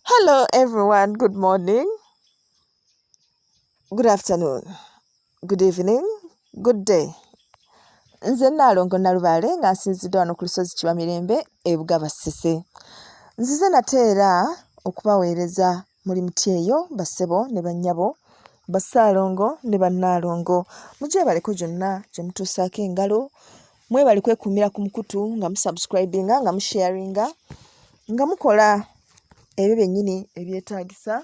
Hello everyone, good morning, good afternoon, good evening, good day. Nze Nnaalongo Nalubaale nga nsinziddwa wano ku lusozi Kibamirembe e Bugaba Ssese. Nzize nate era okubaweereza muli mutya eyo bassebo ne bannyabo, bassaalongo ne bannaalongo. Mugyebaleko gyonna gye mutuusaako engalo, mwebale kwekuumira ku mukutu nga musubscribinga nga musharinga nga mukola ebyo byennyini ebyetaagisa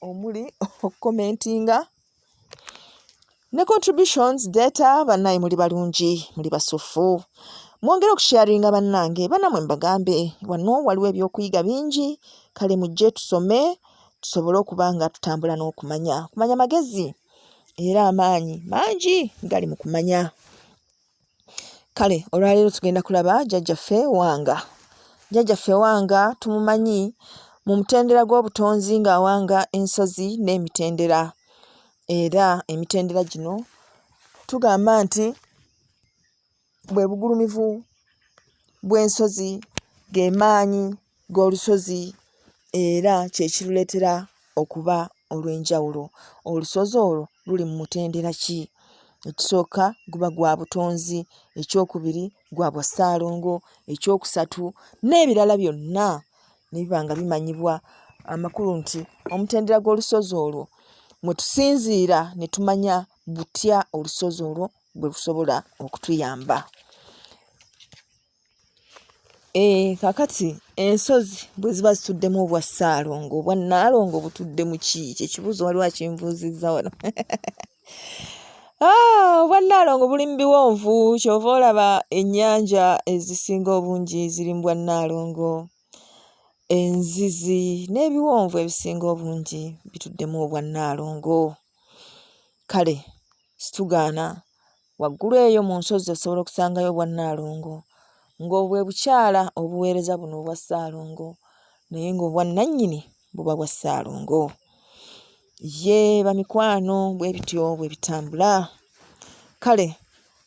omuli okukomentinga ne contributions data bannaye muli balungi muli basuffu mwongere okusharinga bannange banamwe mbagambe wano waliwo ebyokuyiga bingi kale mujje tusome tusobole okuba nga tutambula n'okumanya kumanya magezi era amaanyi mangi gali mu kumanya Kale olwaleero tugenda kulaba jjajjaffe Wanga. Jjajjaffe Wanga tumumanyi mu mutendera gw'obutonzi ng'awanga ensozi n'emitendera era emitendera gino tugamba nti bwe bugulumivu bw'ensozi, ge maanyi g'olusozi era kye kiruleetera okuba olw'enjawulo. Olusozi olwo luli mu mutendera ki? Ekisooka guba gwa butonzi, ekyokubiri gwa bwassaalongo, ekyokusatu n'ebirala byonna ne biba nga bimanyibwa. Amakulu nti omutendera gw'olusozi olwo mwe tusinziira ne tumanya butya olusozi olwo bwe lusobola okutuyamba. Eeh kaakati ensozi bwe ziba zituddemu obwa Ssaalongo, obwa Nnaalongo butudde mu ki? Kye kibuuzo waliwo akimbuuzizza wano. Ah, obwa Nnaalongo buli mu biwonvu ky'ova olaba ennyanja ezisinga obungi ziri mu bwa Nnaalongo, enzizi n'ebiwonvu ebisinga obungi bituddemu obwa Nnaalongo. Kale situgaana Waggulu eyo mu nsozi osobola okusangayo obwa Nnaalongo, ng'obwo bwe bukyala obuweereza buno obwa Ssaalongo, naye ng'obwannannyini buba bwa Ssaalongo. Ye bamikwano bwe bityo bwe bitambula. Kale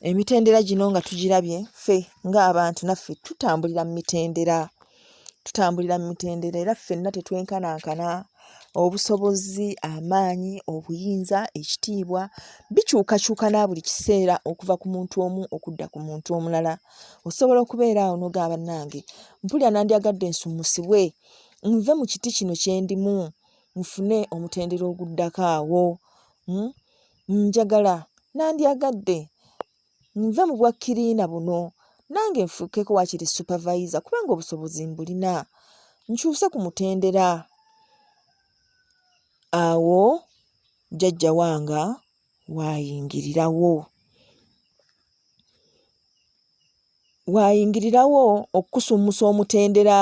emitendera gino nga tugirabye, ffe ng'abantu naffe tutambulira mu mitendera. Tutambulira mu mitendera era ffenna tetwenkanankana. Obusobozi, amaanyi, obuyinza, ekitiibwa bikyukakyuka na buli kiseera okuva ku muntu omu okudda ku muntu omulala. Osobola okubeera awo n'ogamba bannange mpulira nandyagadde nsummusibwe nve mu kiti kino kye ndimu nfune omutendera oguddako awo. Njagala nandyagadde nve mu bwa kkiriina buno nange nfuukeko waakiri supervisor kubanga obusobozi mbulina nkyuse ku mutendera. Awo jjajja Wanga w'ayingirirawo. W'ayingirirawo okukusummusa omutendera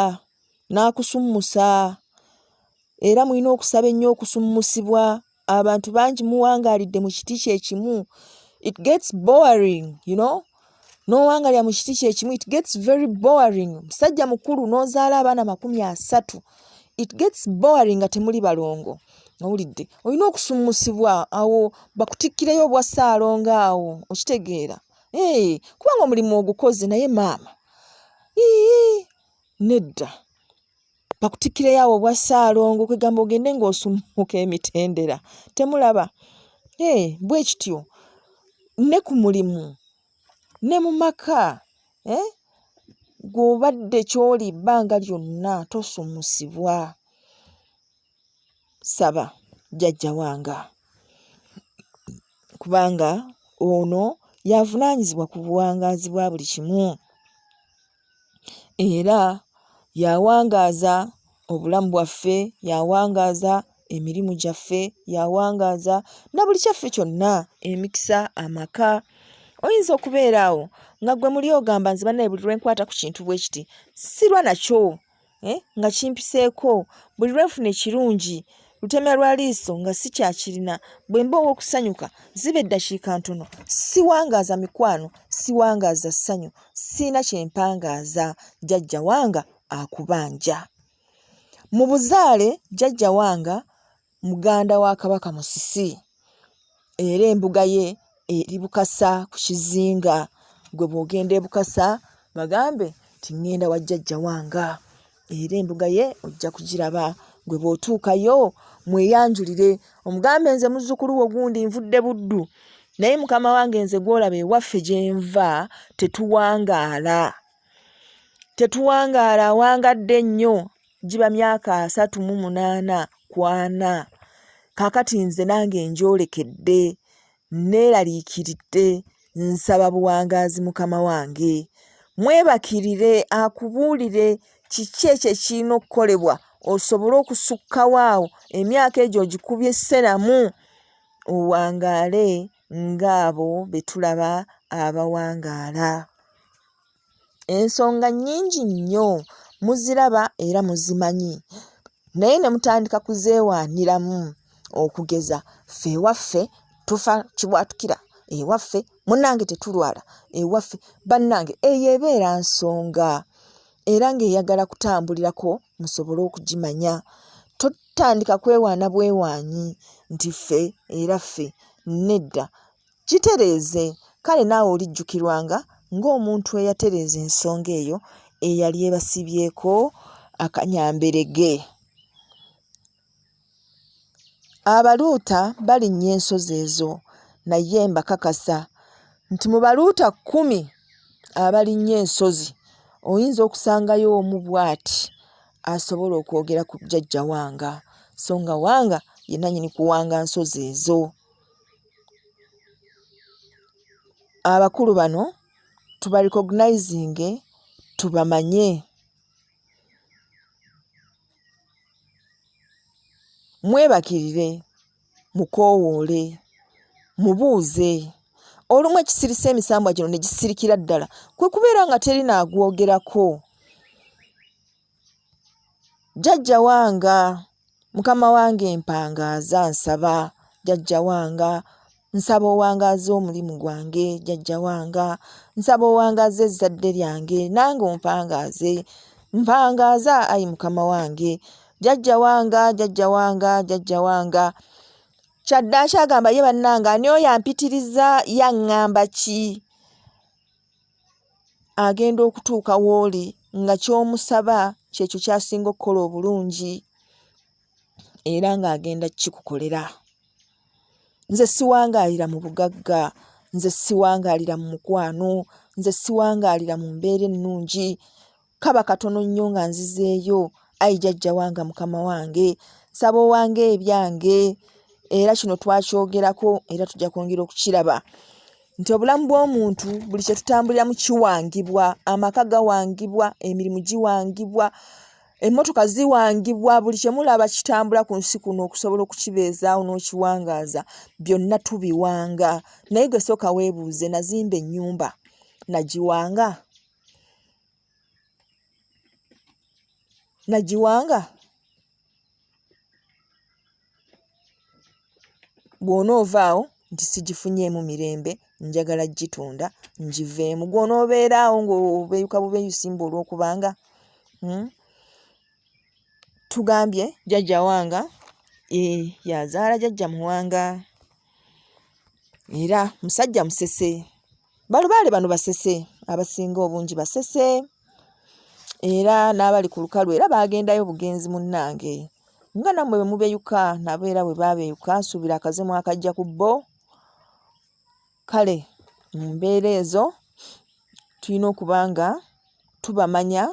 n'akusummusa era mulina okusaba ennyo okusummusibwa. Abantu bangi muwangaalidde mu kiti kye kimu. It gets boring, you know? N'owangaalira mu kiti kye kimu, it gets very boring. Musajja mukulu n'ozaala abaana 30. It gets boring nga temuli balongo. Owulidde? Olina okusummusibwa awo bakutikkireyo obwa ssaalongo awo, okitegeera? Ee, kubanga omulimu ogukoze naye maama. Ii, nedda. Bakutikkireyo awo obwa Ssaalongo kwegamba ogende ng'osummuka emitendera. Temulaba? Hee, bwe kityo ne ku mulimu ne mu maka, eh, ggwe obadde ky'oli ebbanga lyonna tosummusibwa. Saba jjajja Wanga kubanga ono y'avunaanyizibwa ku buwangaazi bwa buli kimu. Era y'awangaaza obulamu bwaffe, y'awangaaza emirimu gyaffe, y'awangaaza na buli kyaffe kyonna, emikisa, amaka. Oyinza okubeera awo nga ggwe muli ogamba nze bannaye buli lwe nkwata ku kintu bwe kiti sirwa nakyo. eh, nga kimpiseeko buli lwe nfuna ekirungi lutemya lwa liiso nga sikyakirina bwe mba ow'okusanyuka ziba eddakiika ntono siwangaaza mikwano siwangaaza ssanyu sirina kye mpangaaza jjajja wanga akubanja mu buzaale jjajja wanga muganda wa Kabaka Musisi era embuga ye eri Bukasa ku kizinga. Ggwe bw'ogenda e Bukasa bagambe nti ŋŋenda wa jjajja wanga era embuga ye ojja kugiraba Gwe bw'otuukayo mweyanjulire omugambe nze muzzukulu wo gundi nvudde Buddu naye mukama wange nze gw'olaba ewaffe gye nva tetuwangaala. Tetuwangaala awangadde nnyo giba myaka 38 ku ana. Kaakati nze nange njolekedde Nneeraliikiridde, nsaba buwangaazi Mukama wange. Mwebakirire akubuulire kiki ekyo ekirina okukolebwa osobole okusukkawo awo emyaka egyo ogikubye ssenamu owangaale ng'abo be tulaba abawangaala. Ensonga nnyingi nnyo muziraba era muzimanyi naye ne mutandika kuzeewaaniramu okugeza ffe ewaffe tufa kibwatukira, ewaffe munnange tetulwala, ewaffe bannange eyo ebeera nsonga era ng'eyagala kutambulirako musobole okugimanya. Totandika kwewaana bwewaanyi nti ffe era ffe, nedda. Gitereeze, kale naawe olijjukirwanga ng'omuntu eyatereeza ensonga eyo eyali ebasibyeko akanyamberege. Abaluuta balinnya ensozi ezo, naye mbakakasa nti mu baluuta kkumi abalinnya ensozi, oyinza okusangayo omu bw'ati asobola okwogera ku Jjajja Wanga, so nga Wanga ye nannyini kuwanga nsozi ezo. Abakulu bano tuba recognizinge tubamanye. Mwebakirire, mukoowoole, mubuuze. Olumu ekisirisa emisambwa gino ne gisirikira ddala kwe kubeera nga teri naagwogerako. Jjajja Wanga mukama wange mpangaaza nsaba jjajja Wanga nsaba owangaaze omulimu gwange jjajja Wanga nsaba owangaaze ezzadde lyange nange ompangaaze mpangaaza ayi mukama wange jjajja Wanga jjajja Wanga jjajja Wanga kyaddaaki agamba ye bannange ani oyo ampitiriza yaŋŋamba ki? Agenda okutuuka w'oli nga ky'omusaba ky'ekyo ky'asinga okukola obulungi era ng'agenda kukikukolera. Nze siwangaalira mu bugagga, nze siwangaalira mu mukwano, nze siwangaalira mu mbeera ennungi. Kaba katono nnyo nga nzizeeyo, ayi jjajja wanga mukama wange, nsaba owange ebyange. Era kino twakyogerako era tujja kwongera okukiraba nti obulamu bw'omuntu buli kye tutambuliramu kiwangibwa, amaka gawangibwa, emirimu giwangibwa, emmotoka ziwangibwa, buli kye mulaba kitambula ku nsi kuno okusobola okukibeezaawo n'okiwangaaza byonna tubiwanga. Naye gwe sooka weebuuze, nazimba ennyumba nagiwanga? Nagiwanga? Bw'onoova awo nti sigifunyeemu mirembe njagala gitunda ngiveemu. Gw'onoobeera awo ng'obeeyuka bubeeyusi mbu olw'okubanga hmm? Tugambye jjajja Wanga eh, y'azaala jjajja Muwanga era musajja musese. Balubaale bano Basese, abasinga obungi Basese era n'abali ku lukalu era baagendayo bugenzi munnange. Nga nammwe bwe mubeyuka nabo era bwe baabeyuka, nsuubira akaze mwakajja ku bo. Kale mu mbeera ezo tulina okuba nga tubamanya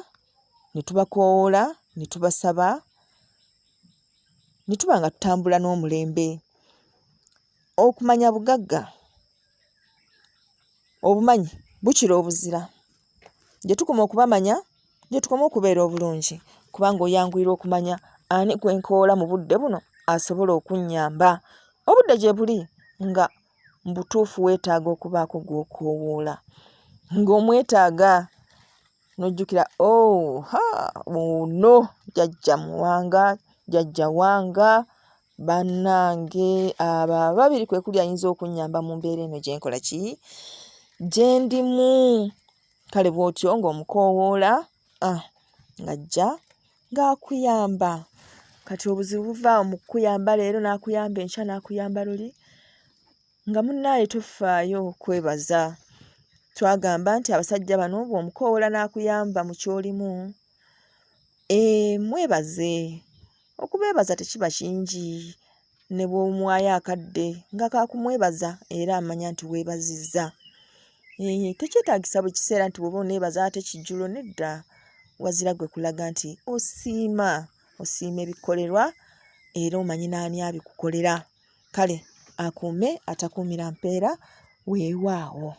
ne tubakoowoola ne tubasaba ne tuba nga tutambula n'omulembe. Okumanya bugagga. Obumanyi bukira obuzira. Gye tukoma okubamanya gye tukoma okubeera obulungi kubanga oyanguyirwa okumanya ani gwe nkoola mu budde buno asobola okunnyamba. Obudde gye buli nga mu butuufu weetaaga okubaako gw'okoowoola ng'omwetaaga n'ojjukira oh ha ono jjajja Muwanga, jjajja Wanga Bannange abo ababiri kwe kuli ayinza okunnyamba mu mbeera eno gye nkola ki gye ndimu. Kale bw'otyo ng'omukoowoola ah, ng'ajja ng'akuyamba. Kati obuzibu buva awo mu kukuyamba leero n'akuyamba enkya n'akuyamba luli nga munnaaye tofaayo kwebaza. Twagamba nti abasajja bano bw'omukoowoola n'akuyamba mu ky'olimu, ee mwebaze okuba. Okubeebaza tekiba kingi ne bw'omuwaayo akadde nga ka kumwebaza era amanya nti weebazizza. Tekyetaagisa buli kiseera nti bw'oba oneebaza ate kijjulo nedda, wazira ggwe kulaga nti osiima, osiima ebikukolerwa era omanyi n'ani abikukolera. Kale akuume atakuumira mpeera weewaawo.